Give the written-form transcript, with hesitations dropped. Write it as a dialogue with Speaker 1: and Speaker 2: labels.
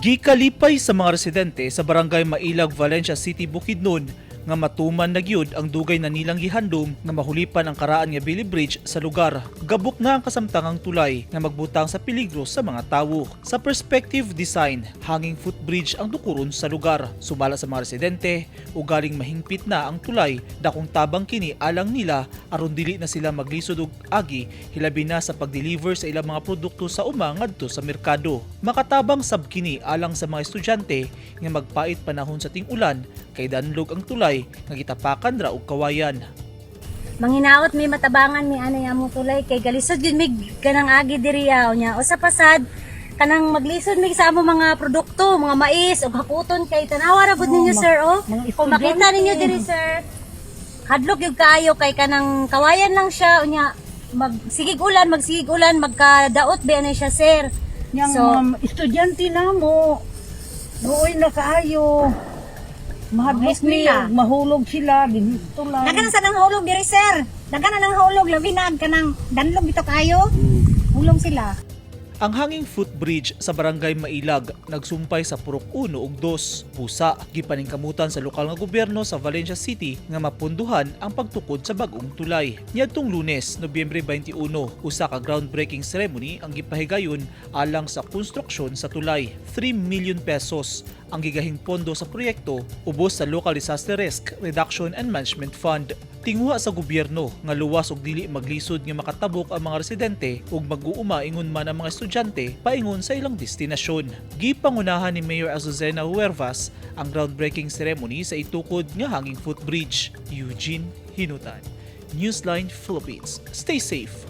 Speaker 1: Gikalipay sa mga residente sa Barangay Mailag, Valencia City, Bukidnon nga matuman na gyud ang dugay na nilang gihandom nga mahulipan ang karaan nga Bailey Bridge sa lugar. Gabok na ang kasamtangang tulay nga magbutang sa peligro sa mga tawo. Sa perspective design, hanging footbridge ang dukuron sa lugar. Sumala sa mga residente, ugaling mahingpit na ang tulay, dakong tabang kini alang nila aron dili na sila maglisod og agi, hilabi na sa pag-deliver sa ilang mga produkto sa uma ngadto sa merkado. Makatabang sab kini alang sa mga estudyante nga magpait panahon sa ting-ulan kay danlog ang tulay nga gitapakan ra og kawayan.
Speaker 2: Manghinaot may matabangan mi ani among tulay kay galisod gyud mig kanang agi diri nya. Usa pa sad, kanang maglisod mig sa among mga produkto, mga mais ug hakuton kay tanawa ra gud ninyo, sir, oh.
Speaker 3: Mga
Speaker 2: Kung makita ninyo diri, sir, hadlok gyud kaayo kay kanang kawayan lang siya, unya magsigig ulan, magkadaot ba na siya, sir.
Speaker 3: Yang
Speaker 2: So,
Speaker 3: mga estudyante na mo, luoy na kaayo. Mahadlok ni, mahulog sila, dito lang.
Speaker 4: Daghan na sa nang hulog diri, sir. Daghan na nang hulog, labi na kanang danlog bitaw kaayo. Hulog sila.
Speaker 1: Ang hanging footbridge sa Barangay Mailag nagsumpay sa Purok 1 ug 2. Pusa, gipaningkamutan sa lokal nga gobyerno sa Valencia City nga mapunduhan ang pagtukod sa bag-ong tulay. Niadtong Lunes, Nobyembre 21, usa ka groundbreaking ceremony ang gipahigayon alang sa konstruksyon sa tulay. 3 million pesos ang gigahing pondo sa proyekto ubos sa Local Disaster Risk Reduction and Management Fund. Tinguha sa gobyerno nga luwas og dili maglisod nga makatabok ang mga residente ug mag-uuma ingon man ang mga estudyante paingon sa ilang destinasyon. Gipangunahan ni Mayor Azucena Huervas ang groundbreaking ceremony sa itukod nga hanging footbridge. Eugene Hinutan, Newsline Philippines. Stay safe.